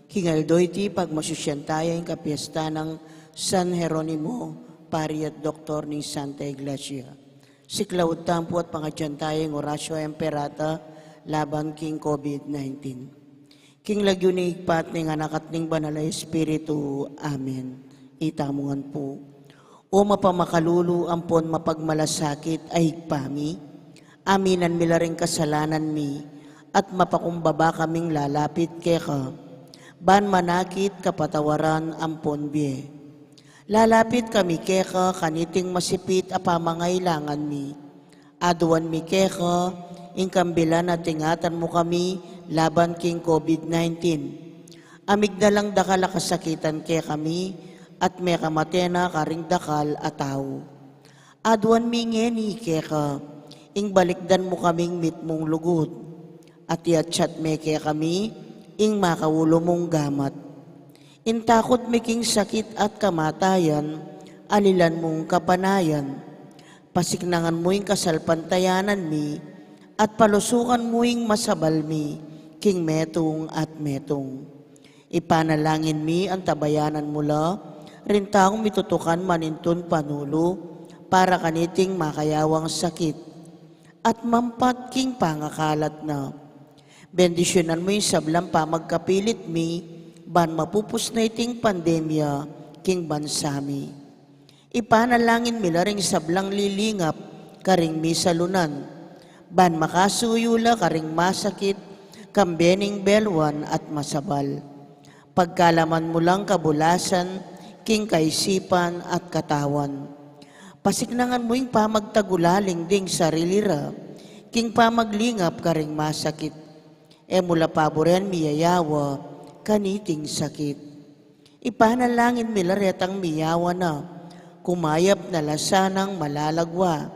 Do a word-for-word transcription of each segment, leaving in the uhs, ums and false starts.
King aldo iti, pagmasusyan taya ing kapiesta nang San Jeronimo, pari at doktor ning Santa Iglesia. Siklaud tampu at pangadyan taya ing Oratio Imperata laban king COVID nineteen. King lagyu ning Ibpa at ning Anak at ning Banal a Espiritu. Amen. Itamu ngan pu. O mapamakalulu ampon mapagmalasakit a Ibpa mi, aminan mi la ring kasalanan mi, at mapakumbaba kaming lalapit keka, ban manakit kapatawaran ampon bie. Lalapit kami keka kaniting masipit a pamangailangan mi. Aduan mi keka ing kambilan a ingatan mu kami laban king COVID nineteen. Amigdalang dakal a kasakitan kekami, at mekamate na karing dakal a tau. Aduan mi ngeni keka ing balikdan mu kaming mitmung lugud, at iatsat me kekami ing makaulu mung gamat. Ing takut mi king sakit at kamatayan, alilan mung kapanayan. Pasiknangan mu ing kasalpantayanan mi, at palusukan mu ing masabal mi king metung at metung. Ipanalangin mi antabayanan mu la ring taung mitutukan manintun panulu para kaniting makayawang sakit, at mampat king pangakalat na. Bendisyunan mu ing sablang pamagkapilit mi, ban mapupus na iting pandemya king bansa mi. Ipanalangin mi la ring sablang lilingap karing misalunan, ban makasuyu la karing masakit, kambe ning beluan at masabal. Pagkalaman mu lang kabulasan king kaisipan at katawan. Pasiknangan mu ing pamagtagulaling ding sarili ra king pamaglingap karing masakit. E mu la paburen miyayawa kaniting sakit. Ipanalangin mi la retang miyawa na, kumayap na la sanang malalagwa.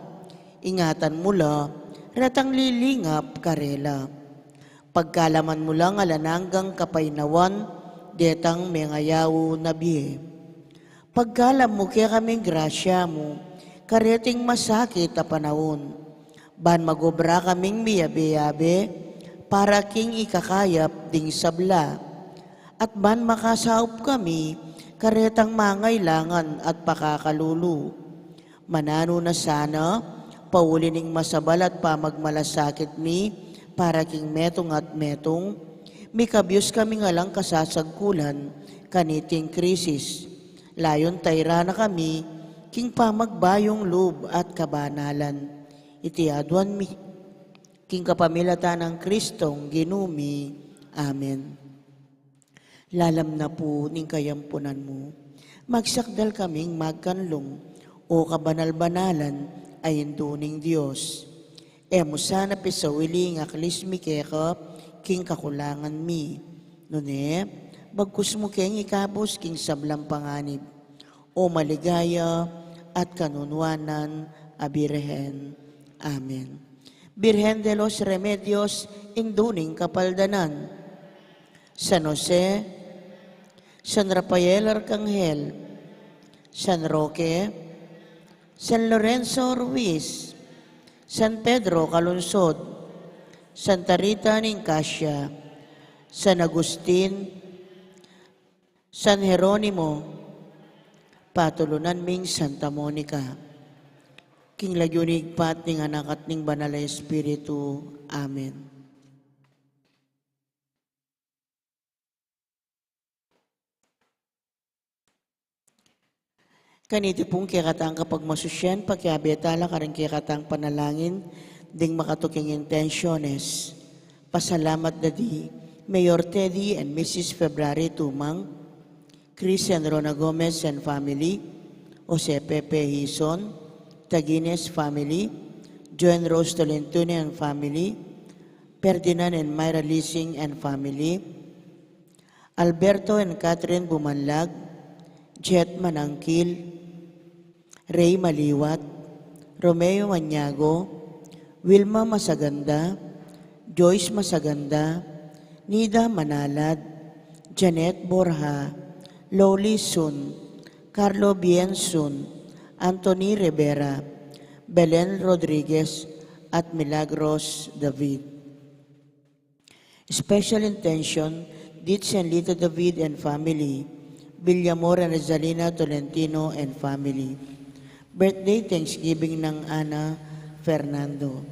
Ingatan mu la retang lilingap karela. Pagkalaman mu lang alang anggang kapaynawan detang mengayaw na bie. Pagkalam mu kekaming grasya mu kareting masakit a panaun, ban magobra kaming miyabe-yabe para king ikakayap ding sabla, at ban makasaup kami karetang mangailangan at pakakalulu. Mananu na sana, pauli ning masabal at pamagmalasakit mi para king metung at metung, mikabyus kaming alang kasasagkulan kaniting krisis. Layun tayra na kami king pamagbayung lub at kabanalan. Iti aduan mi king kapamilatan nang Kristong Ginu mi. Amen. Lalam na pu ning kayampunan mu, magsakdal kaming magkanlung, O kabanal-banalan a Indu ning Dios. E mu sana pisawili ing aklis mi keka king kakulangan mi. Nune, bagkus mu keng ikabus king sablang panganib, O maligaya at kanunuanan a Birhen. Amen. Birhen de los Remedios, Indu ning Kapaldanan. San Jose, San Rafael Arcangel, San Roque, San Lorenzo Ruiz, San Pedro Calungsod, Santa Rita ning Cascia, San Agustin, San Jeronimo, patulunan ming Santa Monica. King lagyu ning Ibpa at ning Anak at ning Banal a Espiritu. Amen. Kaniti pung kekatang kapagmasusyan, pakiabe tala karing kekatang panalangin ding makatuking intensyones. Pasalamat da di Mayor Teddy and Missus February Tumang, Chris and Rona Gomez and family, Jose Pepe Hison, Tagines family, Joan Rose Tolentino and family, Ferdinand and Myra Lising and family, Alberto and Catherine Bumanlag, Jet Manangkil, Ray Maliwat, Romeo Maniago, Wilma Masaganda, Joyce Masaganda, Nida Manalad, Janet Borja, Loli Sun, Carlo Bien Sun, Anthony Rivera, Belen Rodriguez, at Milagros David. Special intention, Ditsen Lito David and family, Villamor and Rosalina Tolentino and family. Birthday Thanksgiving nang Ana Fernando.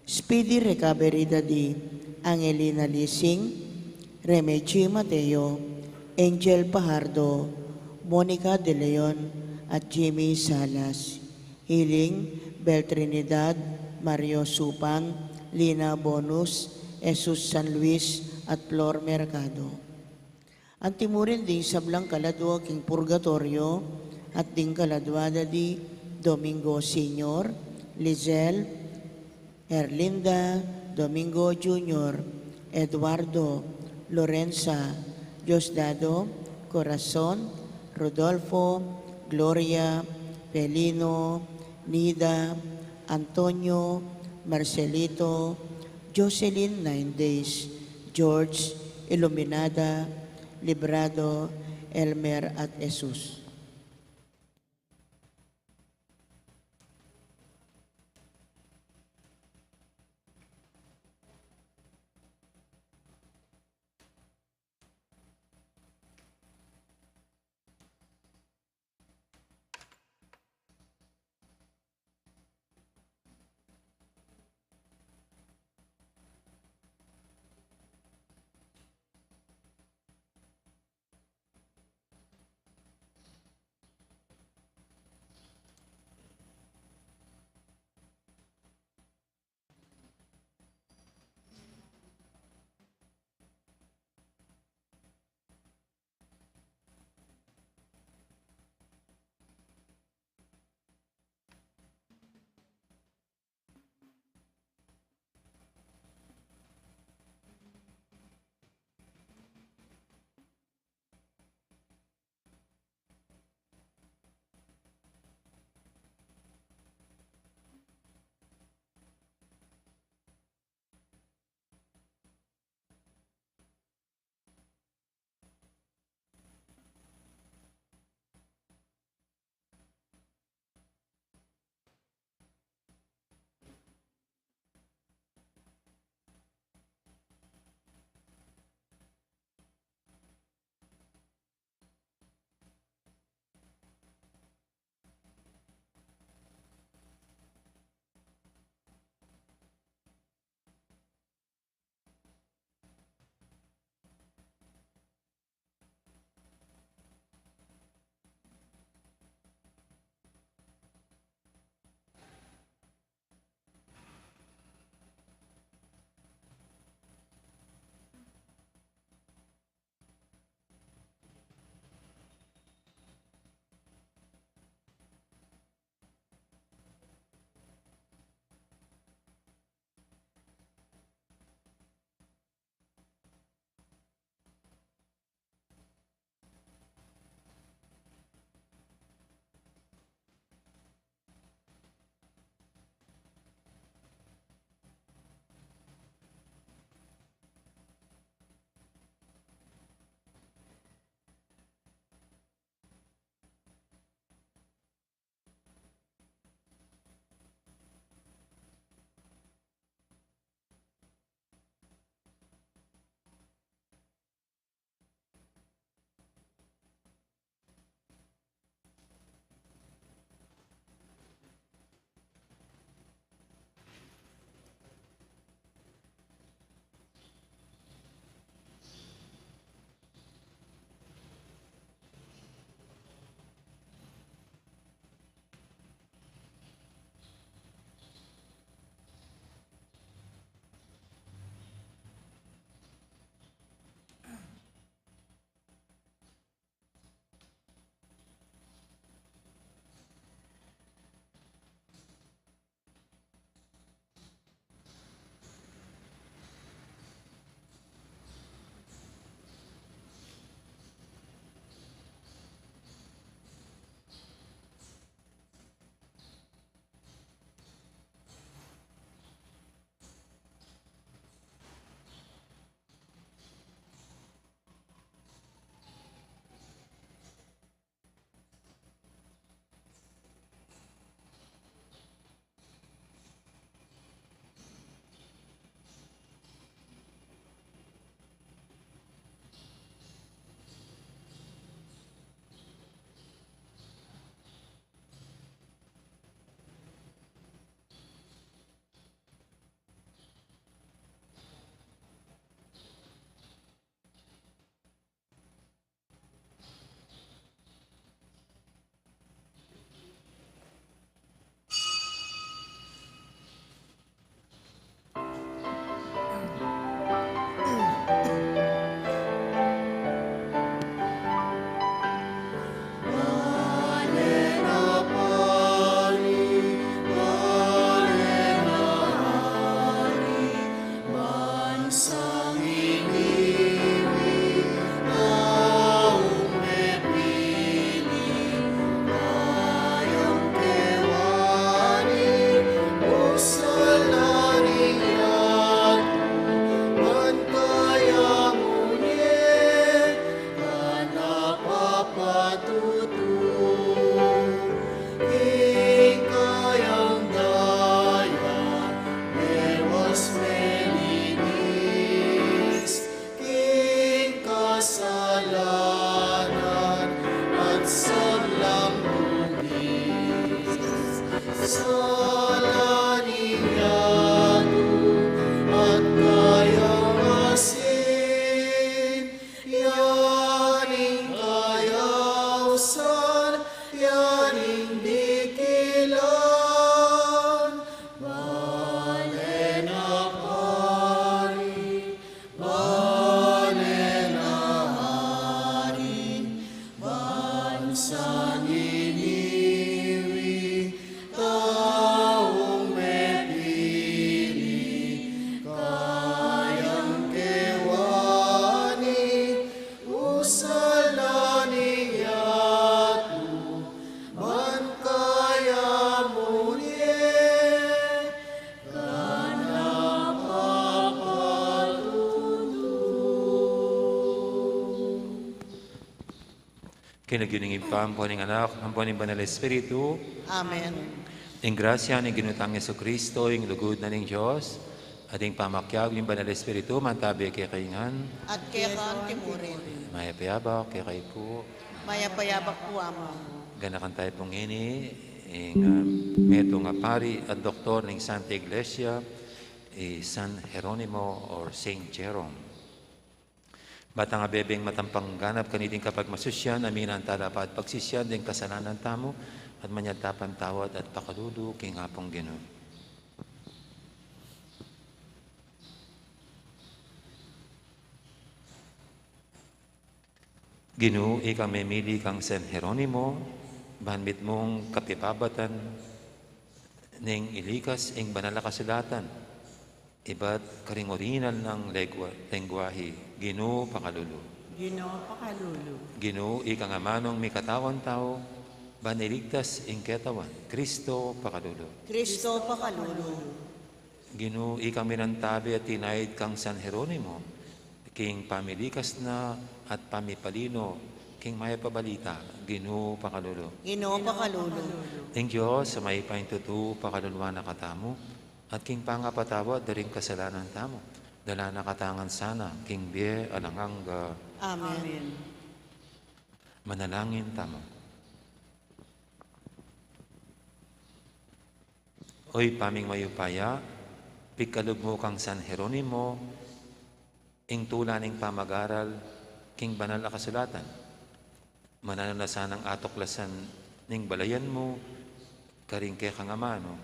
Speedy recovery, Daddy. Angelina Lising, Remeji Mateo, Angel Pajardo, Monica De Leon, at Jimmy Salas. Healing, Bel Trinidad, Mario Supan, Lina Bonus, Jesus San Luis, at Flor Mercado. Anti mu rin ding sablang kaladua king purgatorio, at ding kaladua da di Domingo Senior, Lizelle, Erlinda, Domingo Junior, Eduardo, Lorenza, Diosdado, Corazon, Rodolfo, Gloria, Felino, Nida, Antonio, Marcelito, Jocelyn, Nine Days, George, Iluminada, Librado, Elmer, at Jesus. King lagyu ning Ibpa, ampo ning Anak, ampo ning Banal Espiritu. Amen. Ing grasya ning Ginu tang Jesucristo, ing lugud na ning Dios, at ing pamakiabe ning Banal Espiritu, mantabi kekayu ngan. At keka mu rin. Mayap a abak kekayu pu. Mayap a abak pu, Among. Ganakan tamu pung ini, ing, ah, metung a pari at doktor ning Santa Iglesia, i San Jeronimo or Saint Jerome. Bat nung abebeng matampang ganap kaniting kapagmasusyan, aminan tala pa at pagsisyan ding kasalanan tamu, at manyad tala pang tawad at pakalulu king Apung Ginu. Ginu, ikang memili kang San Jeronimo, ban mitmung kapibabatan ning ilikas ing banal a kasulatan, ibat karing orinal nang legwa-, lengguahe. Ginu, pakalulu. Ginu, pakalulu. Ginu, ikang amanung mikatawan tau, ban iligtas ing ketawan. Kristo, pakalulu. Kristo, pakalulu. Ginu, ikang minantabi at tinaid kang San Jeronimo, king pamilikas na at pamipalino king mayap a balita. Ginu, pakalulu. Ginu, pakalulu. Ing Dios a mayupaya ing tutu, pakaluluan na katamu, at king pangapatawad da ring kasalanan tamu, dala na katamu ngan sana king bie alang angga. Amen. Manalangin tamu. O Ibpa ming mayupaya, pikalub mu kang San Jeronimo ing tula ning pamag-aral king banal a kasulatan. Mananu na sanang atuklasan ning balayan mu karing kekang amanu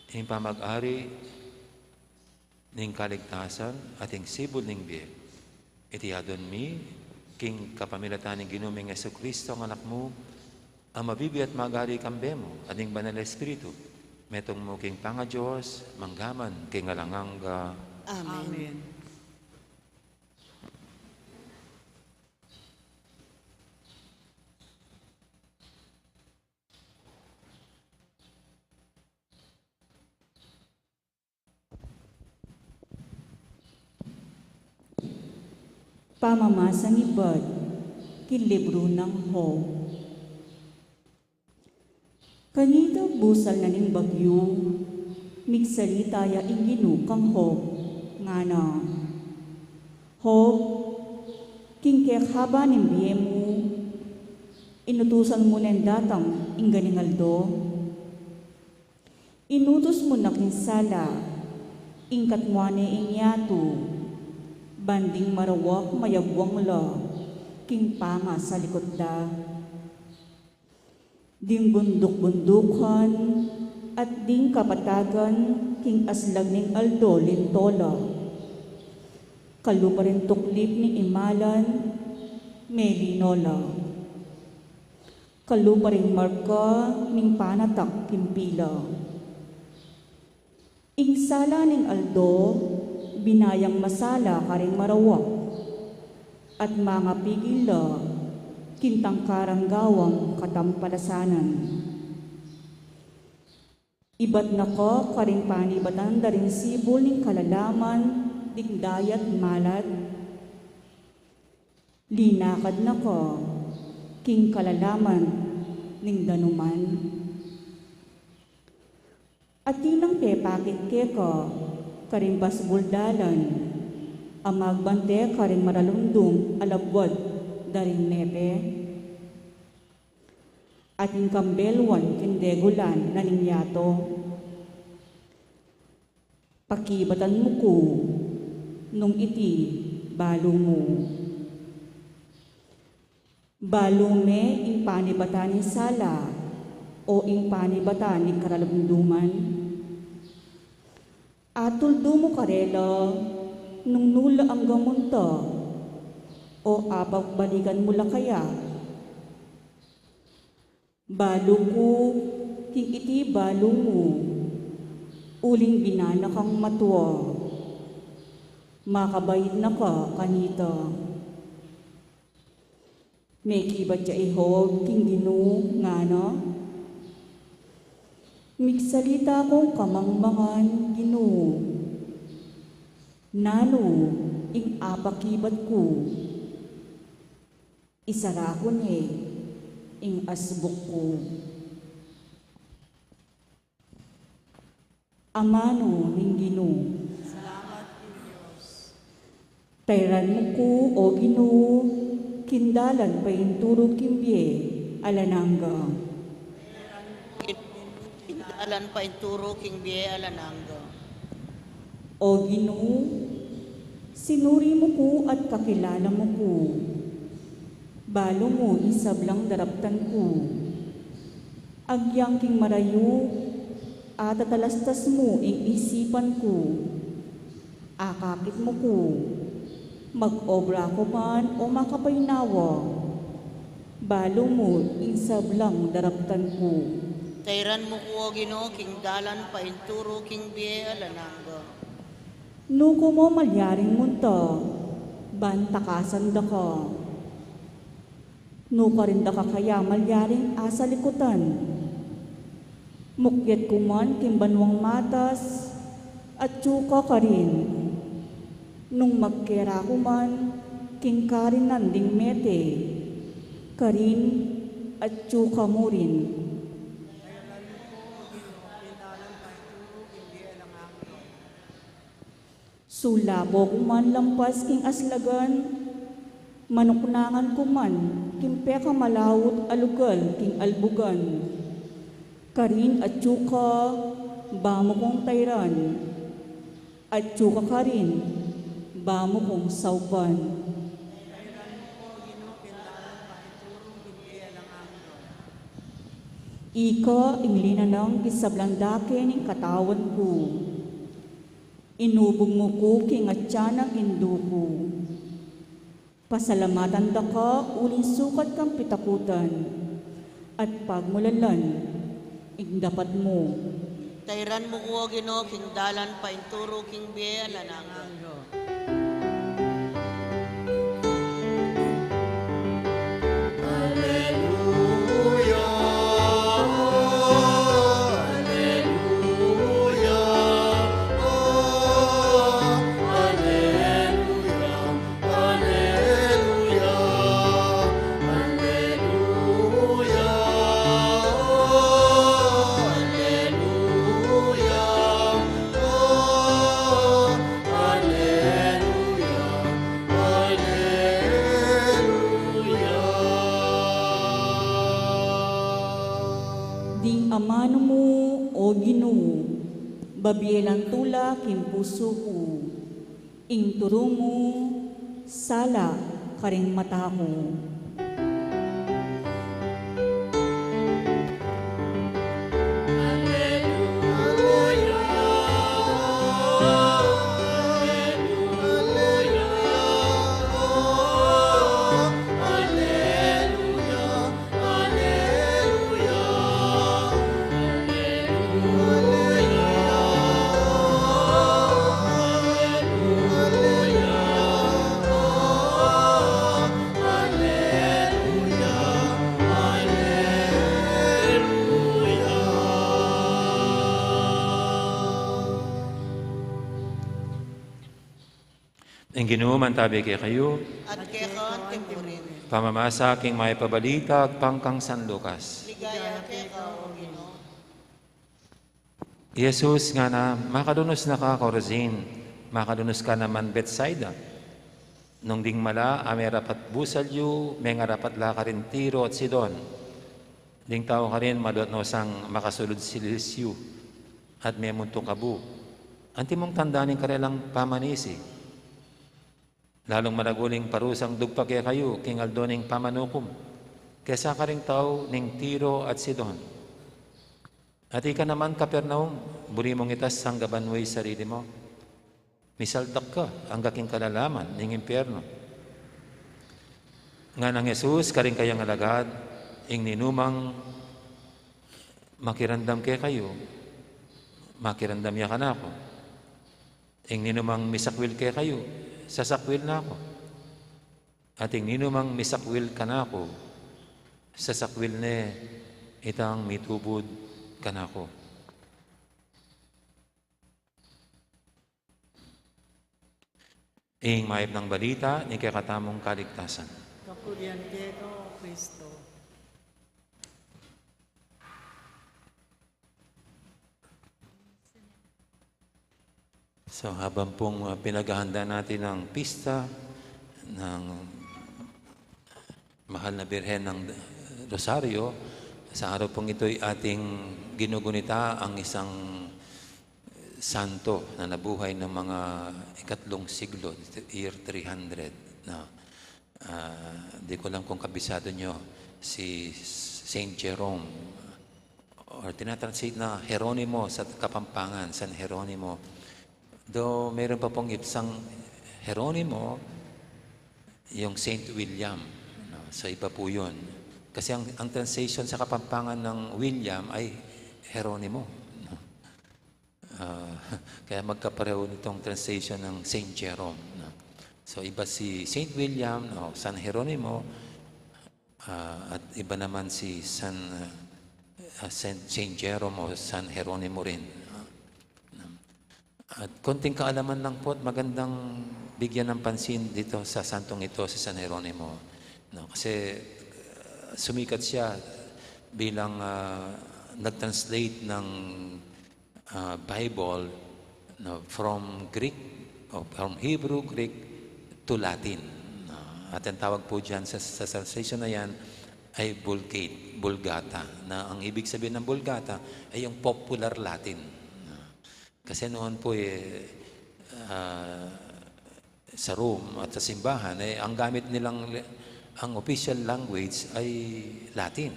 ing pamag-ari ning kaligtasan at ing sibul ning bie. Iti adwan mi king kapamilatan ning Ginu ming Jesucristo, a Anak mu, a mabibie at mag-ari kambe mu at ning Banal a Espiritu, metung mu king pangaDios, mangga man king alang angga. Amen. Amen. Pamamasang ibat king libru nang Job. Kanita busal na ning bagyu, migsalita ya ing Ginu kang Job, ngana: Job, king kekaba ning bie mu, inutusan mu neng datang ing ganing aldo? Inutus mu na king sala ing katmuan ne ing yatu, ban ding marawak mayagwang la king pangasalikut da. Ding bunduk-bundukan at ding kapatagan king aslag ning aldo linto la. Kalupa ring tuklip ning imalan, melino la. Kalupa ring marka ning panatak king pila. Ing sala ning aldo, binayang masala karing marawak, at mangapigil la king tangkarang gawang katampalasanan. Ibat na ka karing panibatan da ring sibul ning kalalaman ding dayat malat, linakad na ka king kalalaman ning danuman. Atin nang pepakit keka karing basbul dalan, a magbante karing maralumdum a labwat da ring nepe. Atin kang beluan king degulan na ning yatu. Pakibatan mu ku nung iti balu mu. Balu me ing panibatan ning sala, o ing panibatan ning karalumduman? Atuldu mu karela nung nu la anggang munta, o apagbalikan mu la kaya? Balu ku king iti balu mu, uling binana kang matua, makabait na ka kanita. Mekibat ya i Job king Ginu, ngana: Migsalita kung kamangmangan, Ginu. Nanu ing apakibat ku? Isara ku ne ing asbuk ku. Amanu ning Ginu. Tairan mu ku, o Ginu, king dalan painturu king bie alang angga. King dalan painturu king bie alang angga. O Ginu, sinuri mu ku at kakilala mu ku. Balu mu ing sablang daraptan ku. Agyang king marayu, atatalastas mu ing isipan ku. Akakit mu ku. Mag-obra ku man o makapainawa, balu mu ing sablang daraptan ku. Tairan mu ku, o Ginu, king dalan painturu king bie alang angga. Nuku mu malyaring munta ban takasan da ka? Nukarin da ka kaya malyaring asalikutan? Mukyat ku man king banuang matas, atyu ka karin. Nung magkera ku man king karinan ding mete, karin atyu ka mu rin. Sulapo ku man lampas king aslagan, manuknangan ku man king pekamalaut a lugal king albugan, karin atyu ka, ba mu kung tairan. Atyu ka karin, ba mu kung saupan. Ika ing linanang king sablang dake ning katawan ku. Inubug mu ku king atyan nang indu ku. Pasalamatan da ka uling sukat kang pitakutan at pagmulalan ing dapat mu. Tairan mu ku, o Ginu, king dalan painturu king bie alang angga. Alleluia, alleluia, alleluia. Alleluia, alleluia, alleluia, alleluia, alleluia. Ding amanu mu, o Ginu, babie lang tula king pusu ku. Ing turu mu, sala karing mata ku. Ing Ginu mantabi kekayu. At keka mu rin. Pamamasa king mayap a balita agpang kang San Lucas. Ligaya keka, o Ginu. I Jesus ngana, makadunus na ka Corazin, makadunus ka naman Betsaida. Nung ding mala a merapat busal yu, mengarapat la karin Tiro at Sidon. Ding tau karin maluat no sang makasulud silis yu at memuntuk abu. Antimong tanda ning karelang pamanisi. Lalung maragul ing parusang dugpa kekayu king aldo ning pamanukum kesa karing tau ning Tiro at Sidon. At ika naman, Capernaum, buri mung itas angga banua ing sarili mu. Misaldak ka angga king kalalaman ning impyernu. Nganang Jesus karing kayang alagad, ing ninumang makiramdam kekayu, makiramdam ya kanaku. Ing ninumang misakwil kekayu, sasakwil na ku. At ing ninumang misakwil kanaku, sasakwil ne itang mitubud kanaku. Ing mayap nang balita ning kekatamung kaligtasan. Yan keko, Kristo. So, habang pong, ah, pinaghahanda natin ang pista ng Mahal na Birhen ng Rosario, sa araw pong ito'y ating ginugunita ang isang santo na nabuhay ng mga ikatlong siglo, year three hundred, na, ah, di ko alam kung kabisado nyo, si Saint Jerome, or tinatranslate na Jeronimo sa Kapampangan, San Jeronimo. Though meron pa pong isang Jeronimo, yung Saint William, no? So, iba po yun. Kasi ang, ang translation sa Kapampangan ng William ay Jeronimo, no? Ah, kaya magkapareho nitong translation ng Saint Jerome, no? So, iba si Saint William, no? San Jeronimo, ah, at iba naman si San, ah, Saint, Saint Jerome o San Jeronimo rin. Ah, at konting kaalaman lang po at magandang bigyan ng pansin dito sa santong ito, si San Jeronimo. No, kasi, ah, sumikat siya bilang, ah, nag-translate ng, ah, Bible, no, from Greek o from Hebrew, Greek to Latin. No? At ang tawag po dyan sa, sa translation na yan ay Vulgate, Vulgata, na ang ibig sabihin ng Vulgata ay yung popular Latin. No? Kasi noon po, eh, ah, sa Rome at sa simbahan, eh, ang gamit nilang, ang official language ay Latin.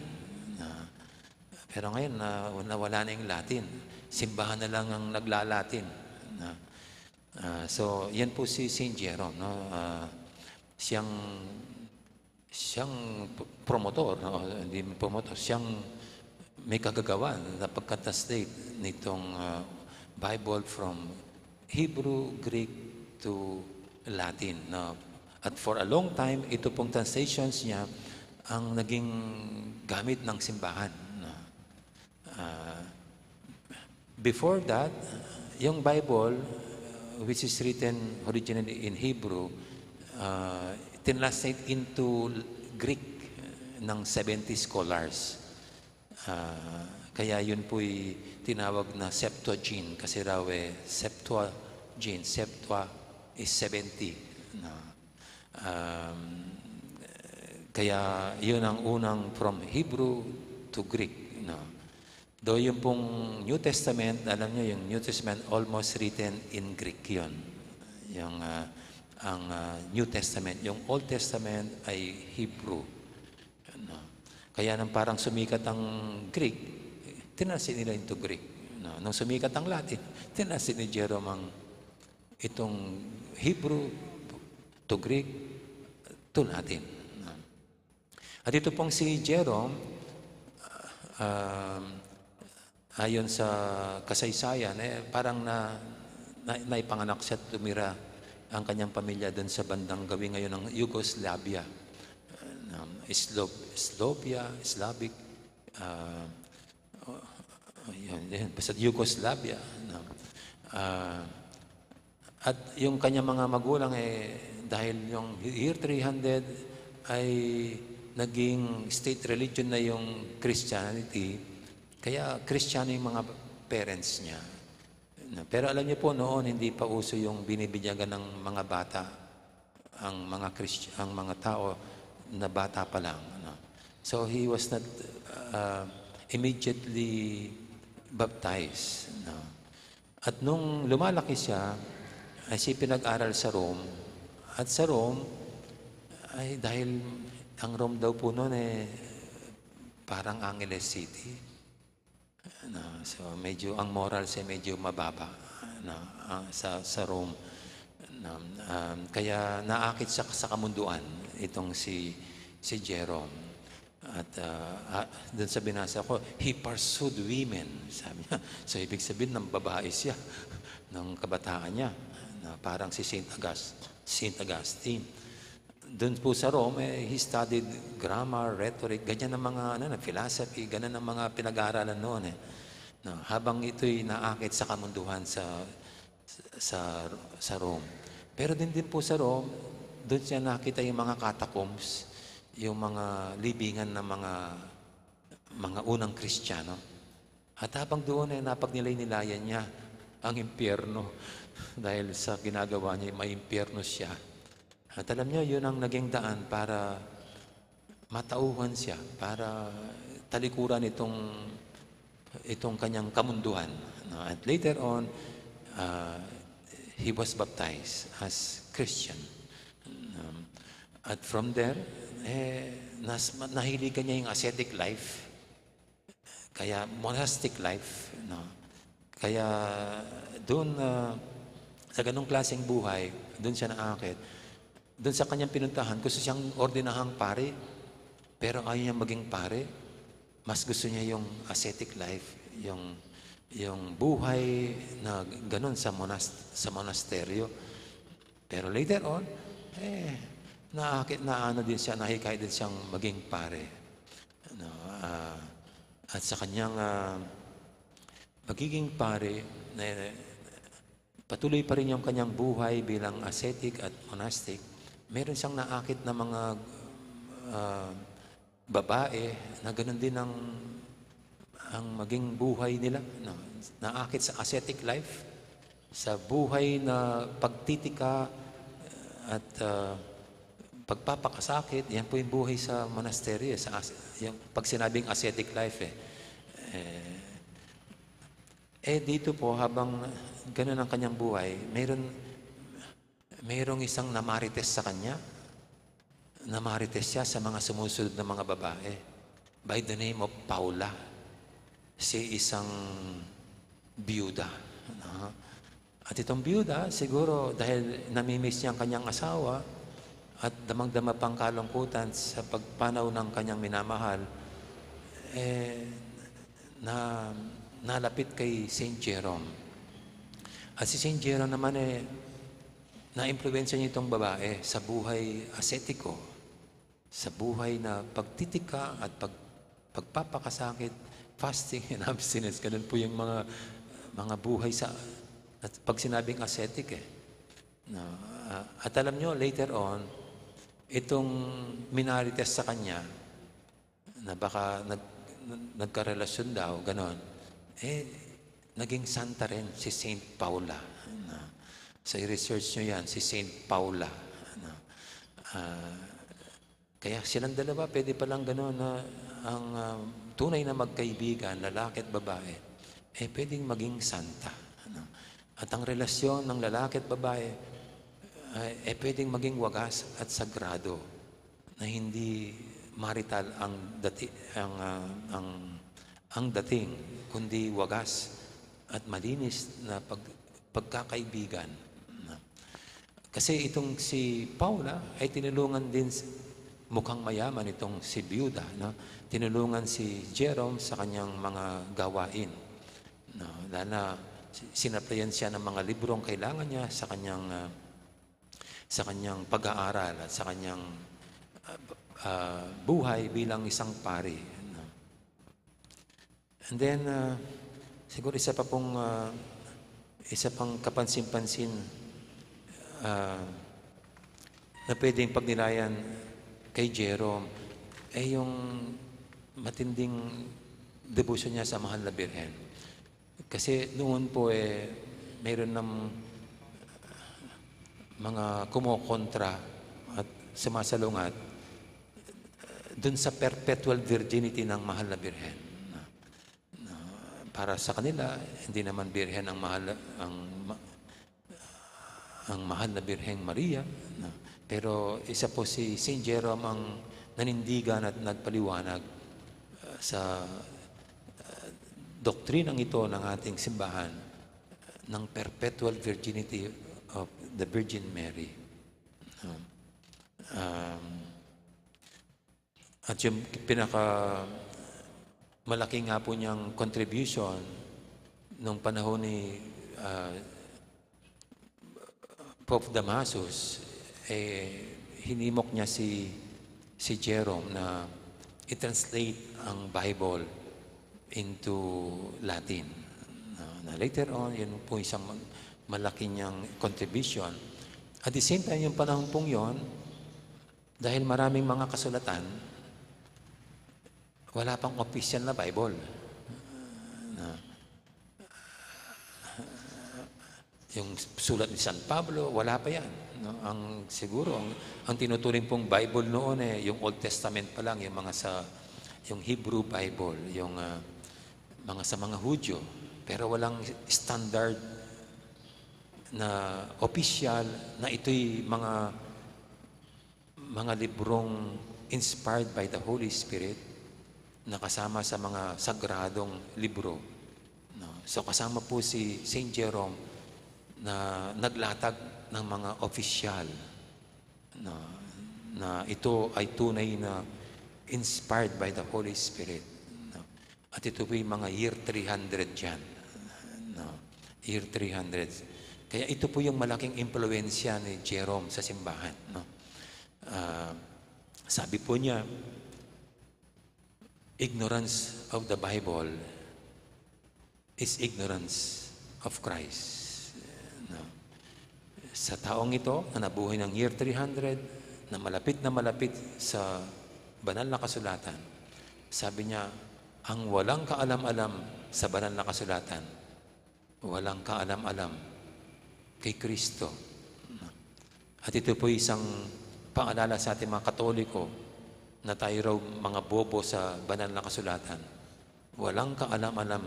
Ah, pero ngayon, na, nawala na yung Latin. Simbahan na lang ang nagla-Latin. Ah, ah, so, yan po si Saint Jerome, no? Ah, siyang siyang p-, promotor, no? Hindi promotor, siyang may kagagawan na pagka-translate nitong, ah, Bible from Hebrew, Greek to Latin, no? At for a long time, ito pong translations niya ang naging gamit ng simbahan, no? Ah, before that, yung Bible, uh, which is written originally in Hebrew, uh, translate into Greek ng seventy scholars. Ah, kaya yun po'y tinawag na Septuagint, kasi raw, eh, Septuagint, septua is seventy, no? Um, kaya yun ang unang from Hebrew to Greek, no? Though yung pong New Testament, alam nyo, yung New Testament almost written in Greek yun. Yung, ah, ang, ah, New Testament, yung Old Testament ay Hebrew. No? Kaya nang parang sumikat ang Greek, tinranslate nila into Greek. No? Nung sumikat ang Latin, tinranslate ni Jerome ang itong Hebrew to Greek to Latin. At ito pong si Jerome, um, ayon sa kasaysayan, eh, parang na, na, naipanganak siya at tumira ang kanyang pamilya dun sa bandang gawin ngayon ng Yugoslavia. Um, Slob-, Slovia, Slavic, ah, oh, yun, yun. Basta Yugoslavia, no? Ah, at yung kanyang mga magulang, eh, dahil yung year three hundred ay naging state religion na yung Christianity, kaya Kristiyano yung mga parents niya. No? Pero alam niyo po, noon hindi pa uso yung binibinyagan ng mga bata ang mga Christ-, ang mga tao na bata pa lang, no? So, he was not, uh, immediately baptized, no? At nung lumalaki siya, ay siya pinag-aral sa Rome. At sa Rome, ay dahil ang Rome daw po noon, eh, parang Angeles City. No, so medyo ang morals ay medyo mababa, no, ah, sa, sa Rome. No, um, kaya naakit siya sa kamunduan itong si, si Jerome. At, ah, ah, dun sa binasa ko, "He pursued women," sabi niya. So, ibig sabihin, ng babae siya, ng kabataan niya. Na parang si Saint August-, Saint Augustine. Dun po sa Rome, eh, he studied grammar, rhetoric, ganyan ang mga, ano, na, philosophy, ganun ang mga pinag-aaralan noon, eh. No, habang ito'y naakit sa kamunduhan sa, sa, sa Rome. Pero din, din po sa Rome, dun siya nakita yung mga catacombs. yung mga libingan ng mga, mga unang Kristiyano. At habang doon, eh, napagnilay-nilayan niya ang impyerno dahil sa ginagawa niya, may impyerno siya. At alam niyo, yun ang naging daan para matauhan siya, para talikuran itong, itong kanyang kamunduhan, no? At later on, uh, he was baptized as Christian. Um, at from there, eh, nas-, nahiligan niya yung ascetic life. Kaya monastic life, no? Kaya doon, ah, sa ganung klaseng buhay, doon siya naakit. Doon sa kanyang pinuntahan, gusto siyang ordinahang pari, pero ayaw niya maging pari. Mas gusto niya yung ascetic life, yung, yung buhay na ganun sa monas-, sa monasteryo. Pero later on, eh, naakit na ano din siya, nahikayat din siyang maging pare. Ano, ah, at sa kanyang, ah, pagiging pare, na, patuloy pa rin yung kanyang buhay bilang ascetic at monastic. Meron siyang naakit na mga, ah, babae na ganun din ang, ang maging buhay nila, no? Naakit sa ascetic life, sa buhay na pagtitika at, ah, pagpapakasakit. Yan po yung buhay sa monasteryo, eh, sa as-, yung pag sinabing ascetic life, eh. Eh, eh, dito po, habang ganun ang kanyang buhay, mayroon, mayroong isang namarites sa kanya. Namarites siya sa mga sumusunod na mga babae by the name of Paula, si isang biyuda, no? At itong biyuda, siguro dahil namimiss niya ang kanyang asawa at damang-dama pang kalungkutan sa pagpanaw ng kanyang minamahal, eh, na, nalapit kay Saint Jerome. At si Saint Jerome naman, eh, naimpluwensya niya itong babae sa buhay asetiko, sa buhay na pagtitika at pag-, pagpapakasakit, fasting and abstinence. Ganun po yung mga, mga buhay sa, at pag sinabing ascetic, eh. No, ah, at alam nyo, later on, itong minarites sa kanya, na baka nag-, nagkarelasyon daw, ganon, eh, naging santa rin si Saint Paula. No? Sa i-research nyo yan, si Saint Paula. No? Ah, kaya silang dalawa, pwede palang ganon na ang, ah, tunay na magkaibigan, lalaki at babae, eh, pwedeng maging santa. Ano? At ang relasyon ng lalaki at babae, eh, eh, pwedeng maging wagas at sagrado na hindi marital ang dati-, ang, ah, ang, ang dating, kundi wagas at malinis na pag-, pagkakaibigan. Kasi itong si Paula ay tinulungan din s-, mukhang mayaman itong si biyuda, no? Tinulungan si Jerome sa kanyang mga gawain, no? Lalo na si-, sinaplayan siya ng mga librong kailangan niya sa kanyang, ah, sa kanyang pag-aaral at sa kanyang, ah, ah, buhay bilang isang pari, no? And then, ah, siguro isa pa pong, ah, isa pang kapansin-pansin, ah, na pwedeng pagnilayan kay Jerome, eh, yung matinding debosyon niya sa Mahal na Birhen. Kasi noon po, eh, mayroon ng mga kumokontra at sumasalungat dun sa perpetual virginity ng Mahal na Birhen. Na para sa kanila, hindi naman birhen ang Mahal, ang ma-, ang Mahal na Birheng Maria, no? Pero isa po si Saint Jerome ang nanindigan at nagpaliwanag, uh, sa, uh, doktrinang ito ng ating simbahan, ng perpetual virginity of the Virgin Mary. No? Um, At yung pinaka malaki nga po niyang contribution nung panahon ni, ah, Pope Damasus, eh, hinimok niya si, si Jerome na i-translate ang Bible into Latin. Na, na later on, yun po isang ma-, malaki niyang contribution. At the same time, yung panahon pong yon, Dahil maraming mga kasulatan, wala pang opisyal na Bible. Na, yung sulat ni San Pablo, wala pa yan, no? Ang, siguro, ang, ang tinuturing pong Bible noon, eh, yung Old Testament pa lang, yung mga sa, yung Hebrew Bible, yung, ah, mga sa mga Hudyo, pero walang standard na opisyal na ito'y mga, mga librong inspired by the Holy Spirit na kasama sa mga sagradong libro, no? So, kasama po si Saint Jerome na naglatag ng mga opisyal na, na ito ay tunay na inspired by the Holy Spirit, no? At ito po yung mga year three hundred yan, no? Year three hundred. Kaya ito po yung malaking impluwensya ni Jerome sa simbahan, no? Ah, sabi po niya, "Ignorance of the Bible is ignorance of Christ." No? Sa taong ito na nabuhay ng year three hundred, na malapit na malapit sa banal na kasulatan, sabi niya, "Ang walang kaalam-alam sa banal na kasulatan, walang kaalam-alam kay Kristo." At ito po isang paalala sa ating mga Katoliko na tayo raw mga bobo sa banal na kasulatan. Walang kaalam-alam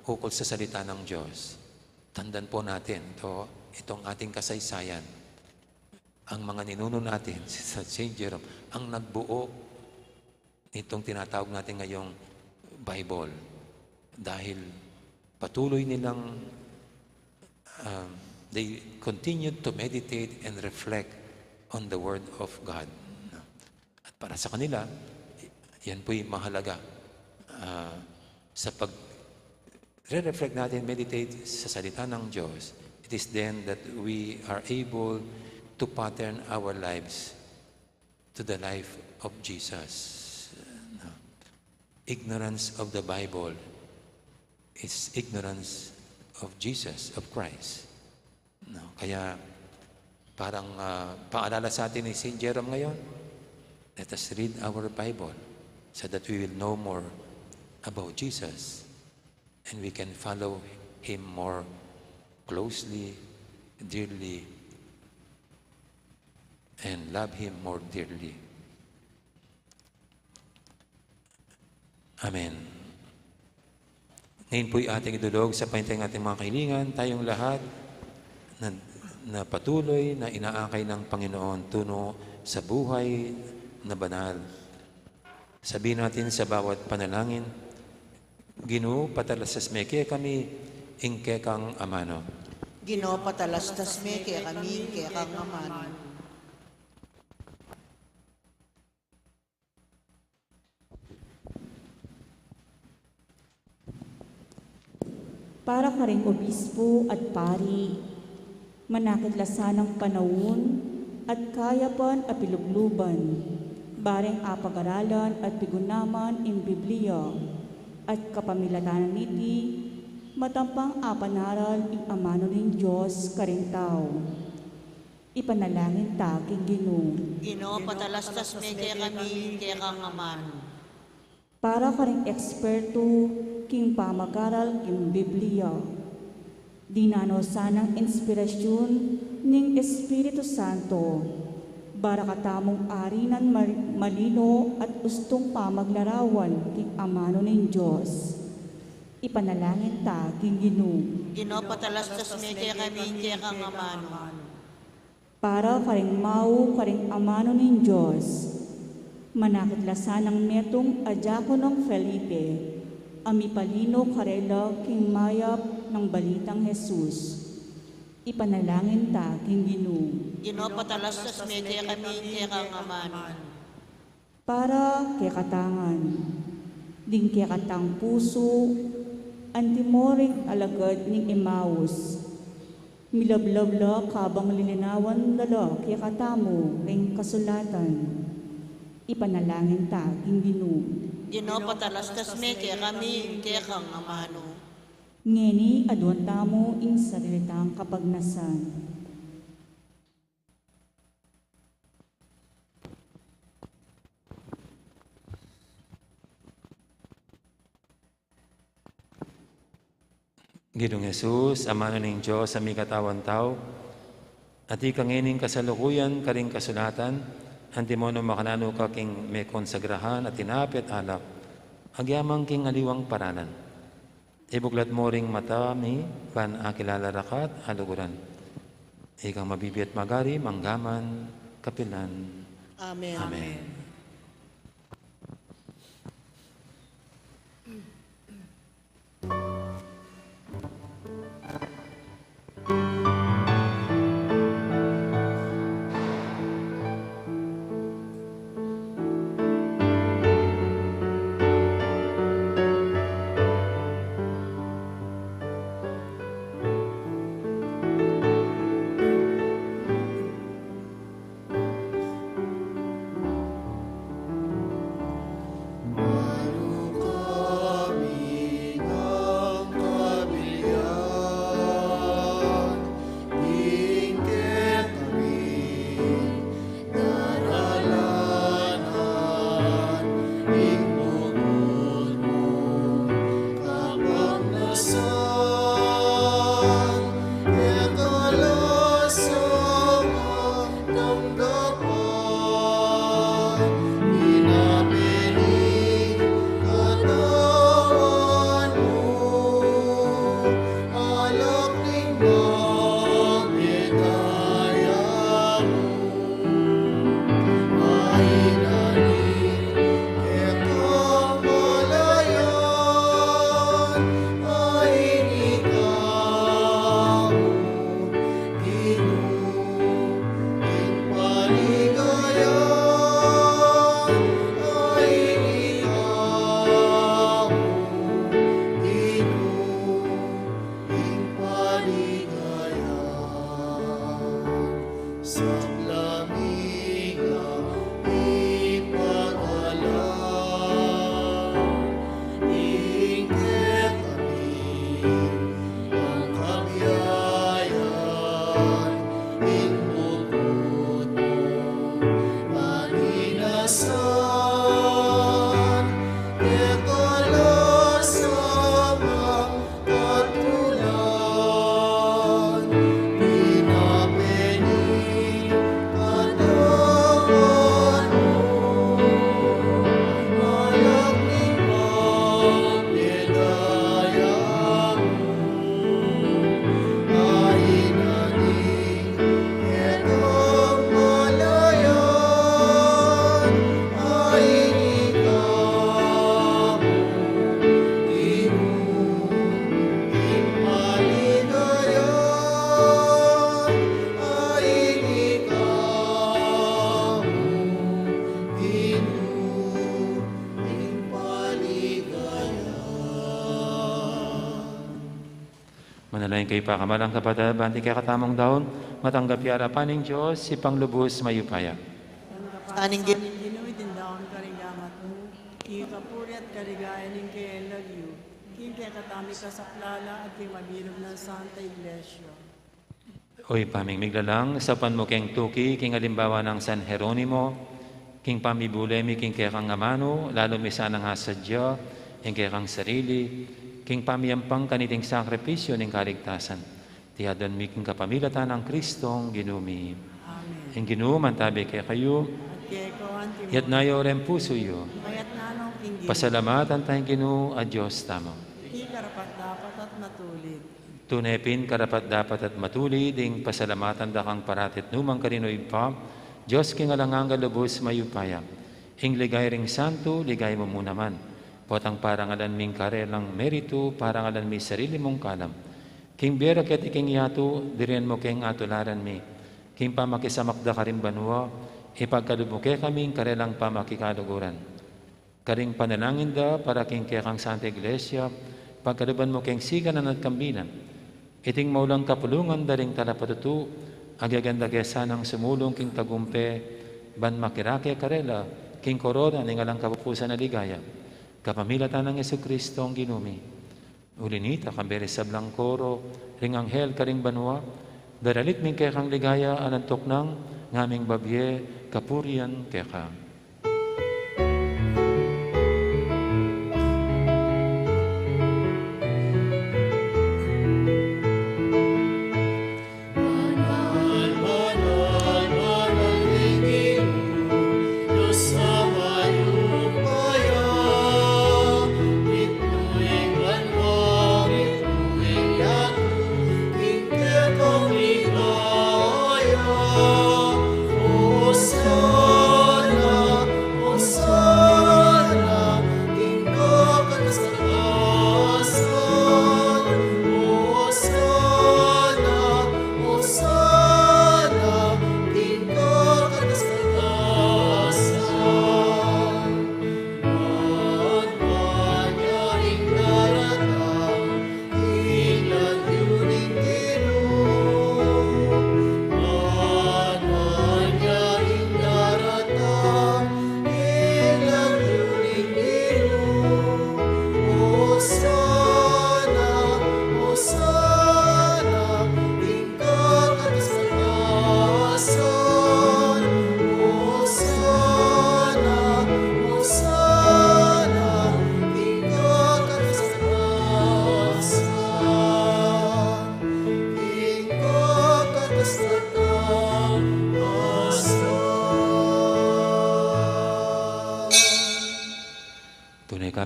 ukol sa salita ng Diyos. Tandaan po natin, ito, itong ating kasaysayan. Ang mga ninuno natin, si Saint Jerome, ang nagbuo nitong tinatawag natin ngayong Bible. Dahil patuloy nilang, um, they continued to meditate and reflect on the Word of God. At para sa kanila, yan po'y mahalaga, ah, sa pag-re-reflect natin, meditate sa salita ng Diyos. It is then that we are able to pattern our lives to the life of Jesus. No? Ignorance of the Bible is ignorance of Jesus, of Christ. No? Kaya parang, ah, paalala sa atin ni Saint Jerome ngayon, let us read our Bible so that we will know more about Jesus and we can follow Him more closely, dearly, and love Him more dearly. Amen. Ngayon po'y ating idulog sa panitang ating mga kahilingan, tayong lahat na, na patuloy na inaakay ng Panginoon tungo sa buhay na banal. Sabihin natin sa bawat panalangin, "Ginu, patalastas me kekami ing kekang amanu." Ginu, patalastas me kekami ing kekang amanu. Para karing obispo at pari, manakit la sanang panaun at kayapan a pilubluban, bareng apagaralan at pigunaman ing Biblia, at kapamilatan niti, matampang apanaral ing amanu ning Dios karing tau. Ipanalangin ta king Ginu. Ginu, patalastas me kekami ing kekang amanu. Para karing ekspertu king pamagaral king Biblia, dinan no sanang inspirasyun ning Espiritu Santo, para katamung ari nang mal-, malino at ustung pamaglarawan king amanu ning Dios. Ipanalangin ta king Ginu. Ginu, patalastas me kekami ing kekang amanu. Para karing mau karing amanu ning Dios, manakit la sanang metung a diakonong Felipe, a mipalino karela king mayap nang balitang Jesus. Ipanalangin ta king Ginu. Ginu, patalastas me kekami ing kekang amanu. Para kekatang ngan, ding kekatang pusu, antimo ring alagad ning Emaus, milablab la kabang lilinawan da la kekatamu ring kasulatan. Ipanalangin ta king Ginu. Ginu, patalastas me kekami ing kekang amanu. Ngeni aduan tamu ing sarili tang kapagnasan. Ginung Jesus, Amanu ning Dios a mikatawan tau, atiu ka ngeni king kasalukuyan karing kasulatan, antimo nung makananu ka king mekonsagrahan a tinape at alak, agyamang king aliwang paralan. Ibuklat mu ring mata mi, ban akilala ra ka at aluguran. Ikang mabibie at magari, manggaman, kapilan. Amen. Amen. Manalangin kayu, pakamalan kung kapatad, ban ing kekatamung daun matanggap ya arapan ning Dios, Ibpang lubus mayupaya. Tanggap ta ning Ginu ing daun karing gamat mu, king kapurian at kaligayan ning kayang lagyu, king kekatamung kasaplalan at king mabilug nang Santa Iglesia. O Ibpa ming miglalang, saupan mu keng tuki king alimbawa nang San Jeronimo, king pamibule mi king kekang amanu, lalu mi sanang asadya ing kekang sarili king pamiyampang kaniting sakripisyu ning kaligtasan. Iti adwan mi king kapamilatan nang Kristong Ginu mi. Amen. Ing Ginu mantabi kekayu. At keka mu rin. Iyatas yu reng pusu yu. Iyatas naman king Ginu. Pasalamatan taya ing Ginu a Dios tamu. Iti karapat-dapat at matulid. Tune pin karapat-dapat at matulid ing pasalamatan da kang parati at nukarin man, O Ibpa, Dios king alang angga, lubus mayupaya. Ing ligaya ring santo, ligaya mu mu naman. Potang parangalan mi ing karelang meritu, parangalan mi ing sarili mung kalam. King bie ra keti king yatu, dirinan mu keng atularan mi. King pamakisamak da karing banua, ipagkalub mu kekami ing karelang pamakikaluguran. Karing panalangin da para king kekang Santa Iglesia, pagkaluban mu keng sikan at kambilan. Iting maulang kapulungan da ring talapatutu, agyagan da ke sanang sumulung king tagumpe, ban makirake karela king korona ning alang kapupusan a ligaya. Kapamilatan nang Jesucristo a Ginu mi. Uli na nita, kambe ring sablang koro ring anghel karing banua, daralit mi ing kekang ligaya a nantuk nang ngaming babie kapurian keka.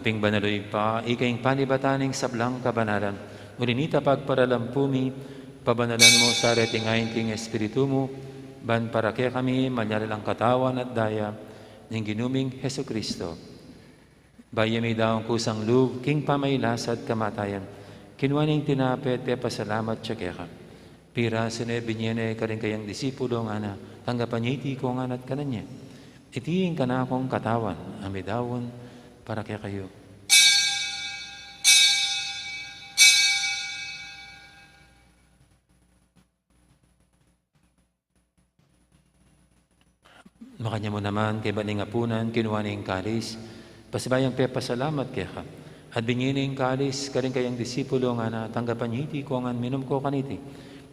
Pin banal, o Ibpa, ika ing panibatan ning sablang kabanalan. Uli na nita pagparalan pu mi, pabanalan mu sa reting ain king Espiritu mu, ban para kekami manyari lang katawan at daya ning Ginu ming Jesucristo. Bayu ya midaun kusang lub king pamagkasakit at kamatayan, kinua ne ing tinape at pepasalamat ya keka. Pirasu ne, binie ne karing kayang disipulo, ngana, tanggapan ye iti kongan at kanan ye. Iti ing kanakung katawan a midaun para kekayu. Makanyan mu naman, kaybat ning apunan, kinua ne ing kalis, pasibayu yang pepasalamat keka, at binie ne ing kalis karing kayang disipulo, ngana, tanggapan ye iti kongan, minum ko kaniti.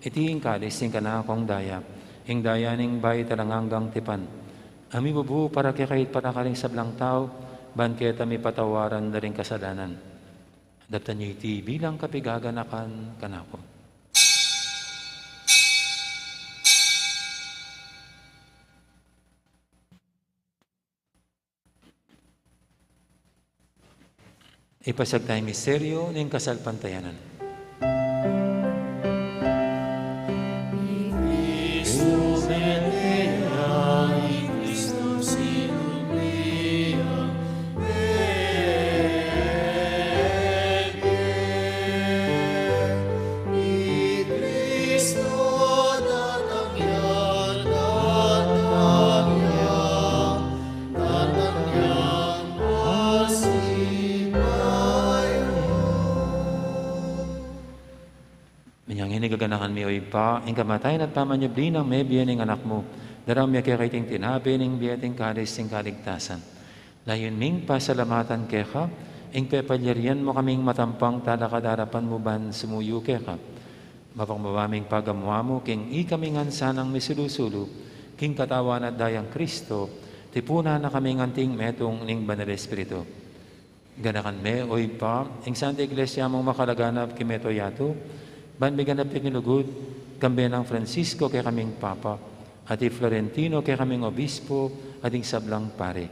Iti ing kalis ning kanakung daya, ing daya ning bayu at alang anggang tipan, a mibubu para kekayu at para karing sablang tau, ban keta mipatawaran la ring kasalanan. Daptan ye iti bilang kapaganakan kanaku. Ipasiag taya ing misteryu ning kasalpantayanan. Inyang ini gaganakan mi, o Ibpa, ing kamatayan at pamanyubli nang mebie ning Anak mu, daraun mi keka iting tinape ning bie at ing kalis ning kaligtasan. Layun ming pasalamatan keka ing pepalyarian mu kaming matampang talakad king arapan mu ban sumuyu keka. Mapakumbaba ming pagamu-amu king ikami ngan sanang misulu-sulu king katawan at dayang Kristo, tipunan na kaming anting metung ning Banal Espiritu. Ganakan me, o Ibpa, ing Santa Iglesia mung makalaganap king mabilug a yatu, ban miganap ya king lugud, kambe nang Francisco kekaming Papa, at i Florentino kekaming Obispo, at ding sablang pari.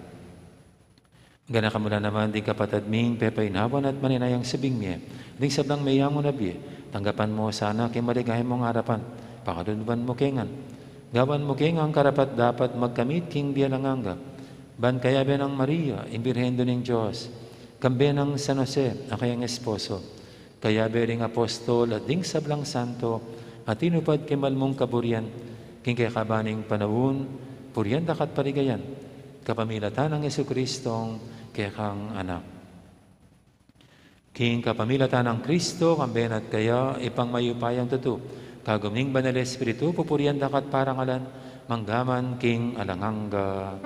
Ganakan mu la naman ding kapatad ming pepainawan at maninayang subling mie, ding sablang meyangu na bie, tanggapan mu sana king maligaya mung arapan, pakaluluan mu ke ngan. Gawan mu ke ngan karapat-dapat magkamit king bie alang angga, ban kayabe nang Maria, ing Birhen Indu ning Dios, kambe nang San Jose, a kayang esposo, kayabe ring apostol at ding sablang santo a tinupad king mal mung kaburian, king kekaban ning panaun, purian da ka at paligayan, kapamilatan nang Jesucristong kekang Anak. King kapamilatan nang Kristo, kambe na at kaya, Ibpang mayupayang tutu, kagum ning Banal Espiritu, pupurian da ka at parangalan, mangga man king alang angga.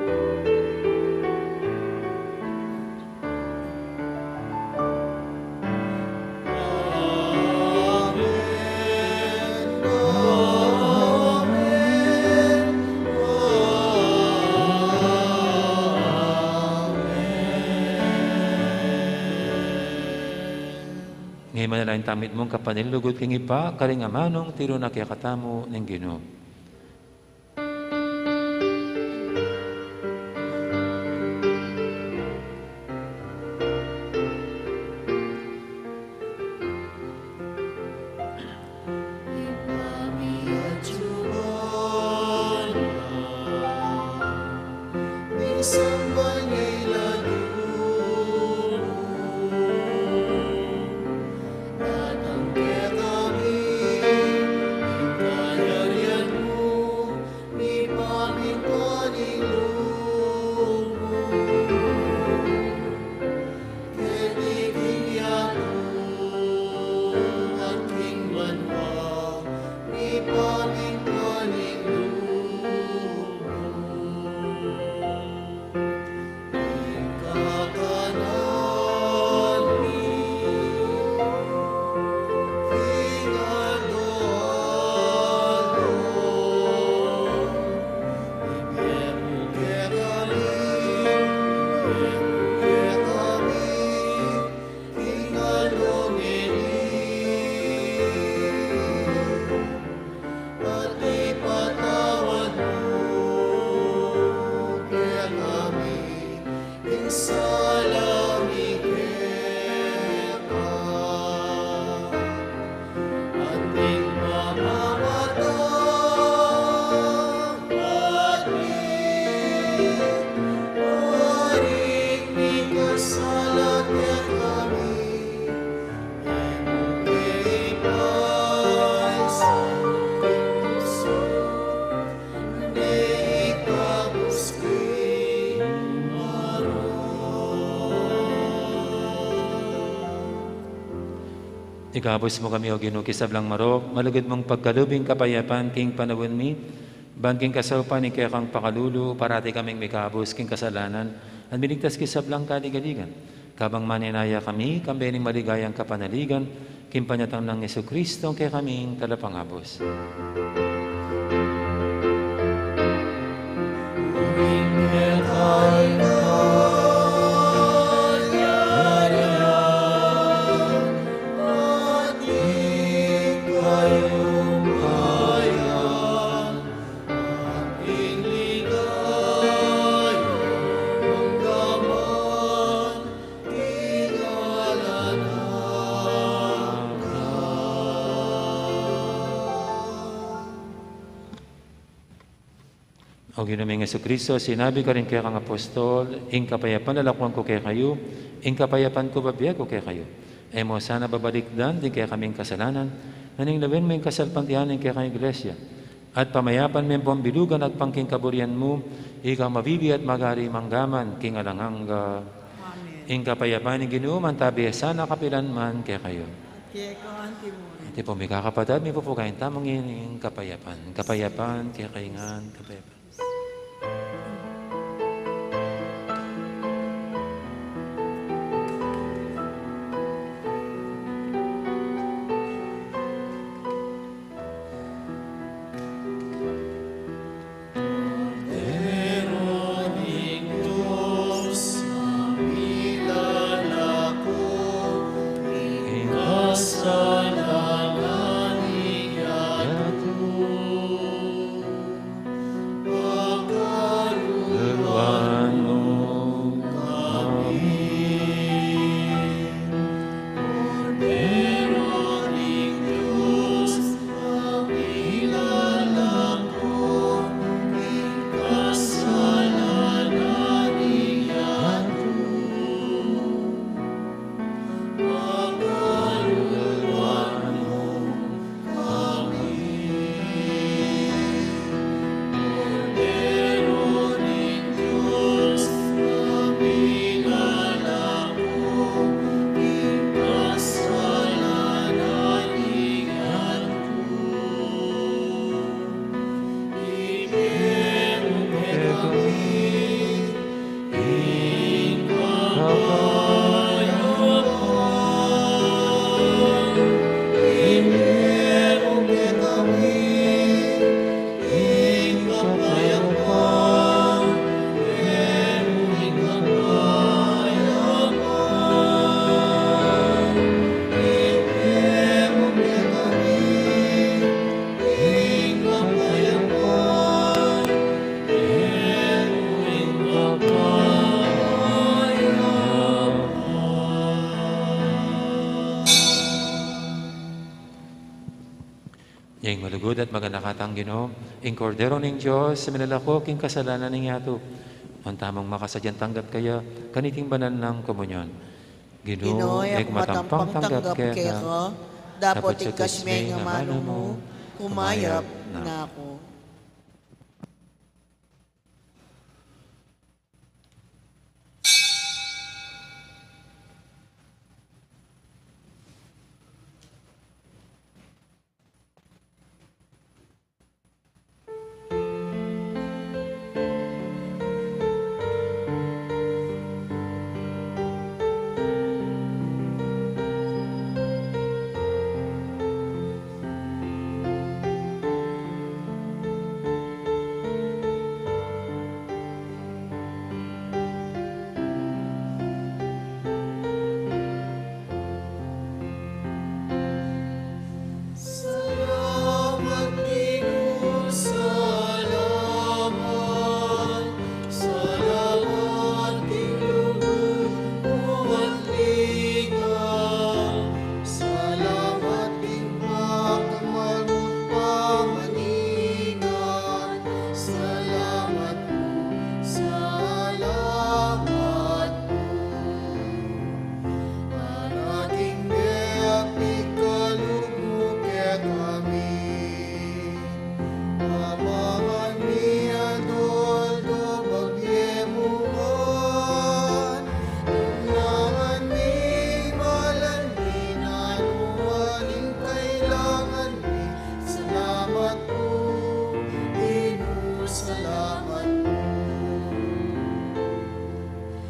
Ngeni manalangin tamu mitmung kapanilugud king Ibpa, karing amanung tiru na kekatamu ning Ginu. Ikabus mu kami, O Ginu, king sablang marok, malugud mung pagkalub ing kapayapan king panaun mi, ban king kasaupan ning kekang pakalulu, parati kaming mikabus king kasalanan, at miligtas king sablang kaligaligan. Kabang manenaya kami, kambe ning maligayang kapanaligan, king panyatang nang Jesucristo, kekaming talapangabus. O Ginu ming Jesucristo, sinabi karing kekang apostol, ing kapayapan lalakwan ku kekayu, ing kapayapan ku bibie ku kekayu. E mu sana babalikdan ding kekaming kasalanan, nune lawen mu ing kasalpantayanan ning kekang Iglesia. At pamayapan me pung bilugan agpang king kaburian mu, ika mabibie at magari mangga man king alang angga. Amen. Ing kapayapan ning Ginu mantabi ya sana kapilan man kekayu. At keka antimurin. Iti pu, mikakapatad, mipupukayan tamu ngeni ing kapayapan. Kapayapan kekayu ngan, kapayapan. Ing malugud at maganaka tang Ginu, ing Kordero ning Dios, a milalako king kasalanan ning yatu. Nuan tamung makasadyang tanggap kaya kaniting banal nang komunyon. Ginu, e ku matampang tanggap keka, dapot igkas me ing amanu mu, kumayap na ku. Ginu, salamat pu.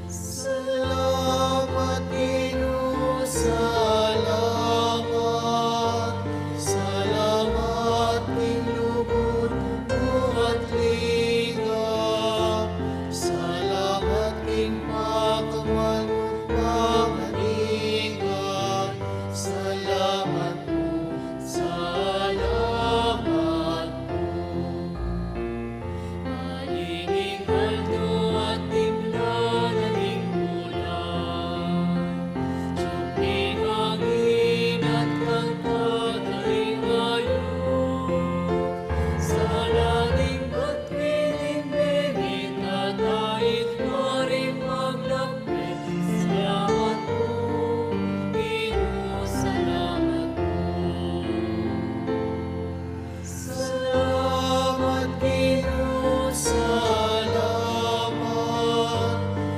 Salamat, Ginu, salamat. Salamat king lugud mu at lingap. Salamat king pakamal mung pamanigat. Salamat pu, salamat pu. Maliging aldo at timpla na ning bulan, sumpi kang inat kang pakalingayu. Sala ning batbit ning benit at ait maring maglapit. Salamat pu, Ginu, salamat pu. Salamat, Ginu, salamat.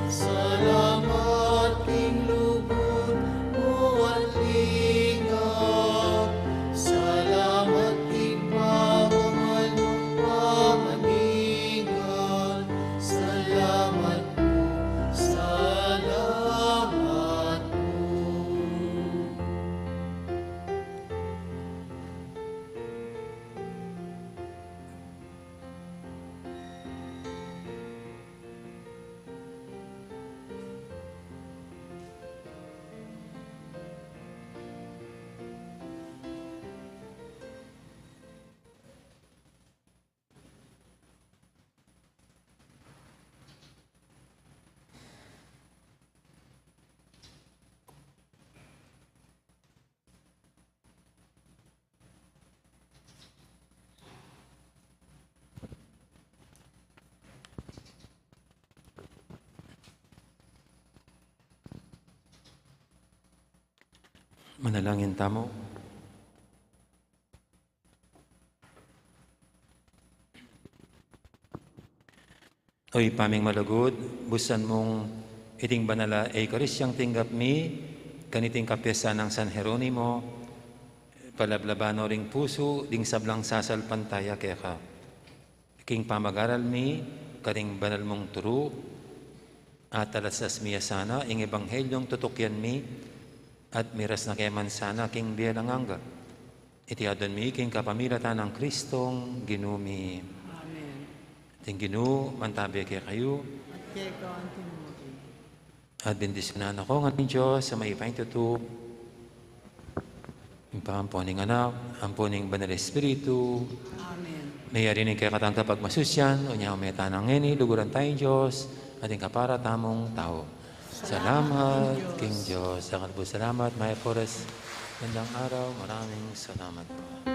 Salamat king lugud mu at lingap. Salamat king pakamal mung pamanigat. Salamat pu, salamat pu. Manalangin tamu. O Ibpa ming malugud, busan mung iting banal a Eukaristiyang tinggap mi kaniting kapiestan nang San Jeronimo, palablaban no ring pusu ding sablang sasalpantaya keka. King pamagaral mi karing banal mung turu, atalastas mi ya sana ing ebanghelyung tutukian mi, at miras na ke man sana king bie alang angga. Iti adwan mi king kapamilatan nang Kristong Ginu mi. Amen. Ing Ginu mantabe kekayu. At keka antimurin. At bendisyunan na kayu ngan ning Dios a mayupayang tutu, Ibpa, ampo ning Anak, ampo ning Banal Espiritu. Amen. Mayari ning kekatang kapagmasusyan, unya meta na ngeni, luguran taya ing Dios, at ing kapara tamung tau. Salamat king Dios. Salamat king Dios. Dakal pung salamat, mayap a oras, magandang araw, maraming salamat po.